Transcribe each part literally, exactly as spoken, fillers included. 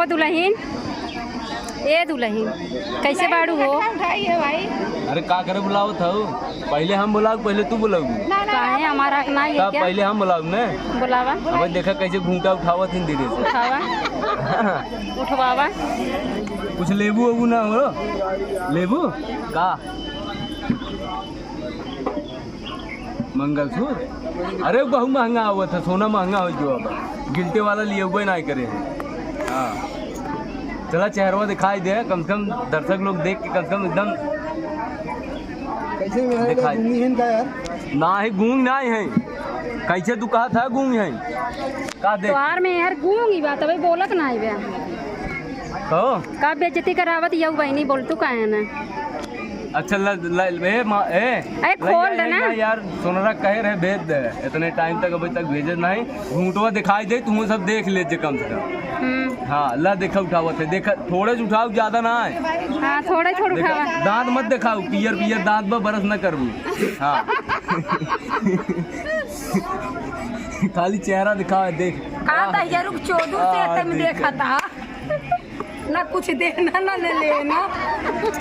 दुलहिन, ए दुलहिन, कैसे बाड़ू हो? अरे का करे बुलावत हऊ? पहिले हम बुलाऊ, पहिले तू बुलाऊ? काहे, हमार हक ना है तब क्या? पहिले हम बुलाऊ ने। बुलावा। अब देखा कैसे घूंटा उठावत हिन धीरे से। उठावा। उठवावा। कुछ लेबू ओबू ना हो? लेबू का? मंगलसूत्र? अरे, बहुत महंगा आवत है, सोना महंगा हो गयो अब। गिल्टे वाला लियउबे नाहीं करे। हाँ। चला, चेहरवा दिखाई दे, कम से कम दर्शक लोग देख के कम से कम एकदम कैसे में है, दिखाई। गूंगी हैं का यार? नाहीं, गूंग नाहीं है। कैसे तू कहत है गूंग है? का दे? तोहार में यार गूंग ही बात, अबे बोलत नाहीं बे। कहो। का बेइज्जती करावत यऊ बहिनी, बोल तू काहे ना? अच्छा, ल, ल, ए, मा, ए, अरे, खोल ले, दे ले, ना। ले यार, सोनरा कहे रहे, भेज दे। इतने टाइम तक, अभी तक भेजे नहीं। घूंटवा दिखाई दे, तुम सब देख ले जे कम से कम। हम्म। हाँ, ला, देखा, उठावत है, देखा, थोड़े से उठाओ, ज्यादा ना है। हाँ, थोड़े, थोड़े देखा, उठावा। दांत मत दिखाओ, पियर, पियर दांत पर बरस न करबू। हाँ। खाली चेहरा दिखाओ, देख। का आह। तैयार रुक, चोदू से आह, तम देख। देखा था। ना कुछ देना, ना ले लेना।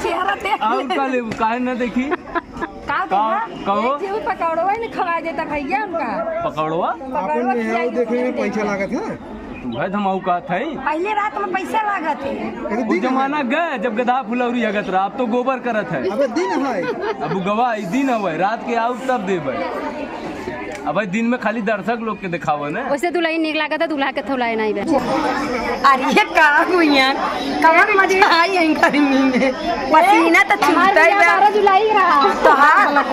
चेहरा देख। और का लेबू? काहे ना देखी? का का, देना? कहो? एक ठे पकौड़वा ही नहीं खवा देता भैया हमका। पकौड़वा? पकौड़वा अपन में है, खिया वो देखे में के पैसा लागत है। तू है धमाऊ का था ही? पहले रात में पैसा लागत है। अरे वो दिन जमाना है। गए जब गधा फुलौरी हगत रहा, अब तो गोबर करत है। अबे दिन है। अब गवा, ई दिन हवे, रात के आऊ तब देबे। अबे दिन में खाली दर्शक लोग के दिखावो ना। वैसे दुलहिन नीक लागत है, दूल्हा के थौलाए नाहीं बे। अरे ये का हुई यार, कमर मजा आई है गर्मी में, पसीना तो हमार छूटता ही भैया बा। बारह जुलाई रहा। तो हाँ,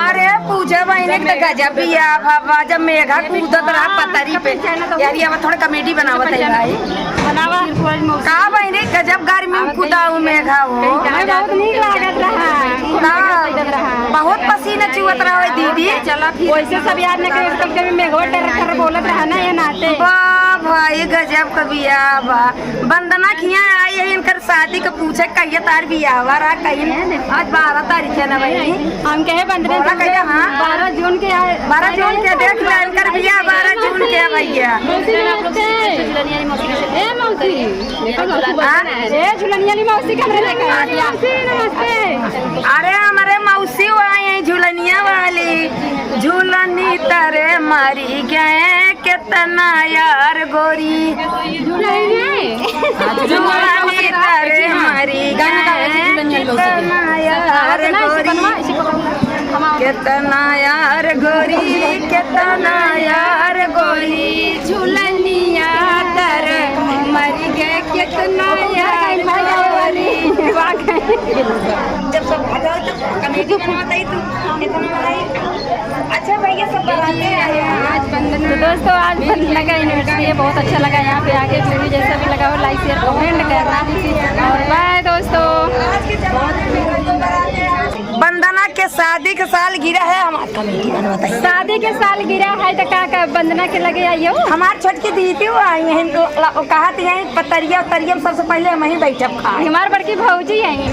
अरे पूजा बहिनी के तो गजब बियाह भवा, जब मेघा कूदत रहा पतरी पे। यार ये अब थोड़ा कॉमेडी बनावत है भाई। बनावा। का बहिनी गजब गर्मी में कुदाऊ मेघा हो। हमें बहुत नीक लागत रहा। का? बहुत पसीना चुअत रहा है दीदी। वैसे सब यार ने कभी कभी कभी मेघवा डर कर बोलत रहा ना ये नाते। वाह भाई गजब का बियाह बा। वंदना खिया आई है इनकर शादी के पूछे कहिए तार बियाह रहा कहीं। आज बारह तारीख है ना बहिनी। हम कहे बंदना बोला कहिए हाँ। बारह जून के आए। बारह जून के देख ले इनकर बियाह बारह जून के है भैया। मौसी नमस्ते। ए मौसी। हाँ? ए झुलनिया वाली मौसी कमरे लेकर आ गया। मौसी नमस्ते। अरे हमारे मौसी वो आई है झुलनिया वाली। झुलनी तरे मरी गए कितना यार गोरी। झुलनी तरे मरी गए कितना यार गोरी। कितना यार गोरी, कितना यार गोरी, झुलनिया तर मर गए, कितना यार गोरी। जब सब हटाओ तो कॉमेडी बनावत है तू, कितना बनाई? अच्छा भैया, सब बनाते हैं आज। तो दोस्तों, आज बंदना का एनिवर्सरी है, बहुत अच्छा लगा यहाँ पे आके। वीडियो जैसा भी लगा हो, लाइक, शेयर, कमेंट करना। और बाय दोस्तों। वंदना के शादी के सालगिरह है, हमार कमेटी बनवत है। शादी के सालगिरह है तो का, का वंदना के लगे आई हो? हमार छोटकी दीदी वो आई हैं, तो ल-, वो कहत हैं पतरिया उतरिया में सबसे पहले हम ही बैठब खाए। हमार बड़की भौजी आई।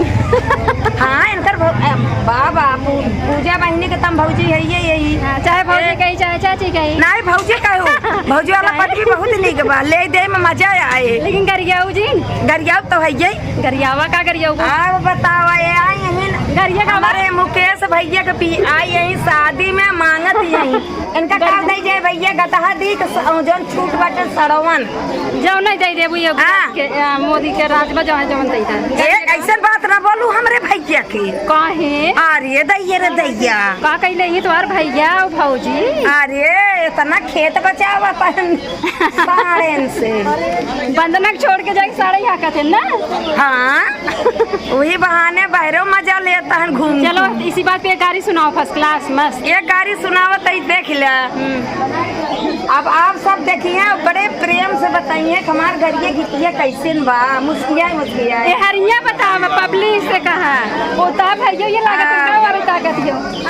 हाँ, इनकर भौ-, अ, बाबा, पू-, पूजा बहिनी के तम भौजी है ये, यही। हाँ, चाहे भौजी ए- कही, चाहे चाची कही। नहीं, भौजी कहू। भौजी वाला पटरी बहुत नीक बा, ले दे में मजा आए। लेकिन गरियाऊ जी? गरियाऊ तो है ये। गरियावा का गरियाऊ? अब बतावा, ये आई हैं गरिया का हमारे मुकेश भैया के पी-, आई हैं शादी में मांगत हैं। इनका का दे जाए भैया, गतहा दी तो स-, जौन छूट बाटे सड़वन। जौन नहीं दे देबू ये हाँ। के, आ, मोदी के राज में जौन जौन दे दे। ए, ऐसन बात ना बोलू हमरे भैया के। काहे? अरे दैया रे दैया। का कहले ही तोहार भैया और भौजी? अरे इतना खेत बचावा तहन साड़ेन से। बंदना के छोड़ के जाके साड़े यहाँ कहते ना? हाँ, वही बहाने बाहरों मजा लेता है घूम चलो, घूम। इसी बात पे एक गारी सुनाओ, फर्स्ट क्लास मस्त। एक गारी सुनाओ तो देख ले। हम्म। अब आप सब देखिए, बड़े प्रेम से बताइए कि हमार गरिया गीतिया कैसे बा, मुस्किया मुस्किया। ए हरिया बताओ, पब्लिक से कहा, वो तो भैया ये लागत है, हाँ। गाँव वाली ताकत हो।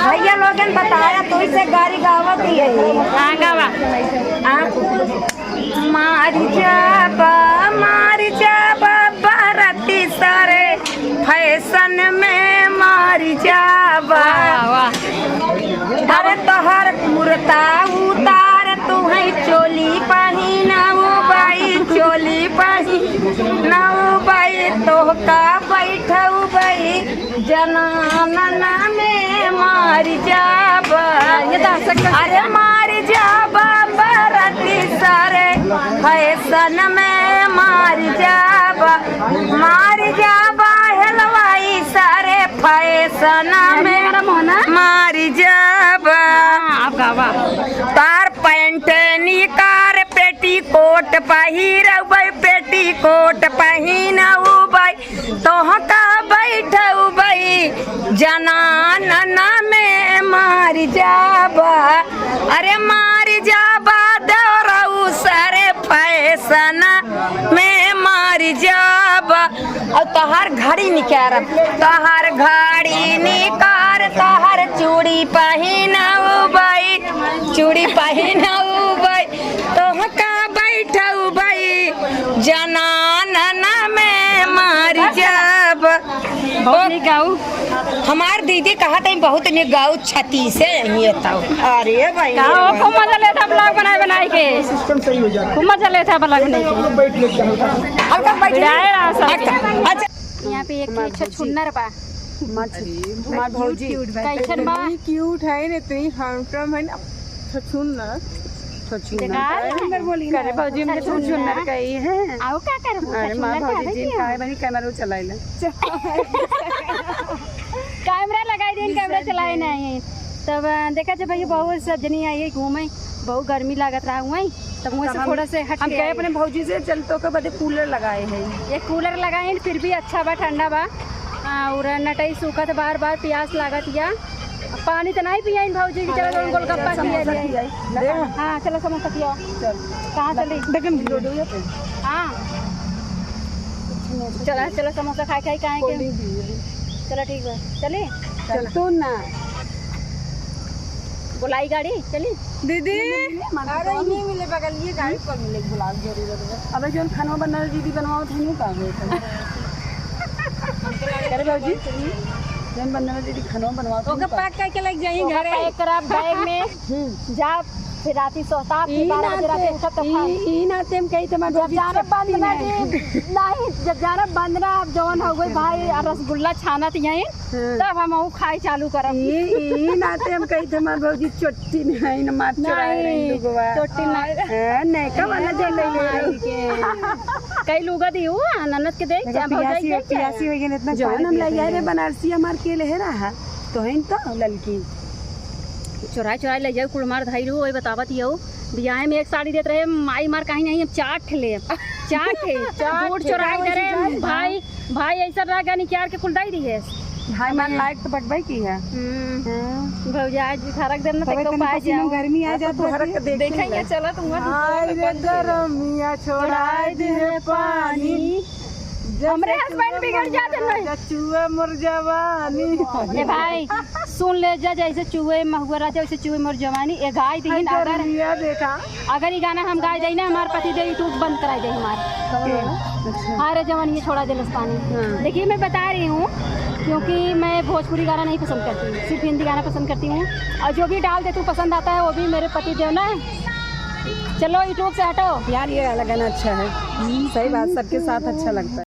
भैया लोगन बताया, तो इसे गारी गावत ही है। हाँ, गावा। हाँ। मारी जाबा, मारी जाबा, बाराती सारे फैशन में मारी जाबा। वाह, वाह, वाह। अरे तोहर कुर्ता उतार, तू है चोली पहिना, वो बाई चोली पहिन। नौ बाई तोहका बैठऊ बाई जनानन में मार जाबा। ये तो हंस सकते हैं। अरे मार जाबा बरती सारे फैशन में मार जाबा, मार जाबा हेलवाई सारे फैशन अरे में मेरा मोहना। मार जाबा। हाँ, आप गावा। तार पैंट निकार पेटीकोट पहिरबै, पेटीकोट पहिनउबै, तोहका बैठउबै जनानन में मार जाबा। अरे मार जाबा देवरऊ सारे फैशन में मार जाबा। अउ तोहार घड़ी निकारब, तोहार घड़ी निकार, तोहार चूड़ी पहिनउबै, चूड़ी पहिनउबै, तोहका बैठउबै जनानन में मार जाब। बहुत निक गाऊ। हमार दीदी कहत है बहुत निक गाऊ, छत्तीस से यही तउ। अरे भाई, का हो, खूब मजा लेत है vlog बनाए बनाए के। सिस्टम सही हो जाता। खूब मजा लेत है vlog बनाए के। बैठ लेते हैं। अब तक बैठ बिड़ाए रहा सब। अच्छा, अच्छा। यहाँ पे एक ठे छछुन्नर बा। हमार भौजी। कैसन बा? इतनी क्यूट है ना, इतनी हैंडसम है ना। छछुन्नर। छछुन्नर। देखा? अंदर बोली ना। करे भौजी, हमके छछुन्नर। छछुन्नर कही है। आओ, का करबो? अरे माँ, छछुन्नर भौजी का जी, है? काहे बनी कैमरा चलाइला? कैमरा लगाई दिन, कैमरा चलाए नहीं। तब, अ, देखा जब भैया बहू सब जनी आई है घूमे, बहुत गर्मी लागत रहा हुआ, तब वहीं से तब हम, थोड़ा से हट हम के कहे आई। अपने भौजी से, "चल, तो के बदे कूलर लगाए हैं।" ये कूलर लगाए हैं, फिर भी अच्छा बा, ठंडा बा। हाँ, और नटई सूखत बार बार, प्यास लागत या। पानी तो नहीं पियाइन भौजी की, चलो, चलो, गोलगप्पा समोसा खिया जाए। खियाई। हाँ, चलो, समोसा खियाओ। चल। कहाँ चली? देखन दो, दो, दो। हाँ। चलो, चलो, समोसा खाए, खाए, खाए के। कोल्ड ड्रिंक पी ली। चलो, ठीक बा। चली? चल, तू ना। बुलाई गाड़ी, चली? दीदी। अरे, नहीं मिले, बगल ये गाड़ी पर मिले, बुलाओ, जरूरत है। अबे, जौन खानवा बनल दीदी बनवाओ थे, यूं का होत है? अरे भौजी, जौन बनल दीदी खानवा बनवाओ थे, ओके यूं का? पैक करके लेके जाई ओके घरे। पैक करा बैग में। हम्म। जा, फिर राती सोता, फिर ई बारह बजे राती नाते, उठब तो खा। ई, ई नाते हम कही थे, हमार जब भौजी जानब बंद छुट्टी ना नहीं। दी, नहीं, जब जानब बंद ना, अब जौन हो गई भाई, आ रसगुल्ला छानत यहीं। हाँ। तब हम ऊ खाई चालू करब। ई, ई नाते हम कही थे, हमार भौजी चोट्टी नहीं, न मार चोराए रही नहीं, लुगवा। चोट्टी नहीं। हाँ, नयका वाला जो ले ले रही। कई लुगा दी हुआ, ननद के देख, देखो, भौजाई पियासी, देख। पियासी हो गई, इतना जौन पानी हम पिया ले आए रे रहे। बनारसी, हमार के ले रहा, तो है तो ललकी। चोराई, चोराई ले जाओ, कुल मार धाई रहू, वही बतावत ही हो। बियाहे में एक साड़ी देत रहे, माई मार कहीं नहीं, हम चार ठे ले, चार ठे। चार बूट ठे। चोराई दे रहे, भाई। भाई ऐसा रह गया, निकाल के कुल दई दिहे। भाई मन लायक तो बटबई की है। हम्म। हाँ। भौजाई जी फरक देना तबे तो तनी पाए पसीना जाओ। गर्मी आ जात होती है। देखेंगे, चलो तुम हाय रे गरमिया छोड़ाई दे पानी। जब हमरे से हस्बैंड बिगड़ जाते नहीं। जब चुआ मोर जवानी। ए भाई, सुन ले जा, जैसे चुए महुआ राजा, वैसे चुए मोर जवानी। ए गाय दी हाय ना अगर गरमिया देखा। अगर ये गाना हम गाए जाई ना, हमार पति देव YouTube बंद कराई दे हमार। अच्छा। हाँ रे जवान, ये छोड़ा दिलस पानी। हाँ। देखिए, मैं बता रही हूँ, क्योंकि मैं भोजपुरी गाना नहीं पसंद करती, सिर्फ हिंदी गाना पसंद करती हूँ। और जो भी डाल दे तू पसंद आता है, वो भी मेरे पति देव ना। चलो, YouTube से हटो। यार, ये वाला गाना अच्छा है। सही बात, सबके साथ अच्छा लगता है।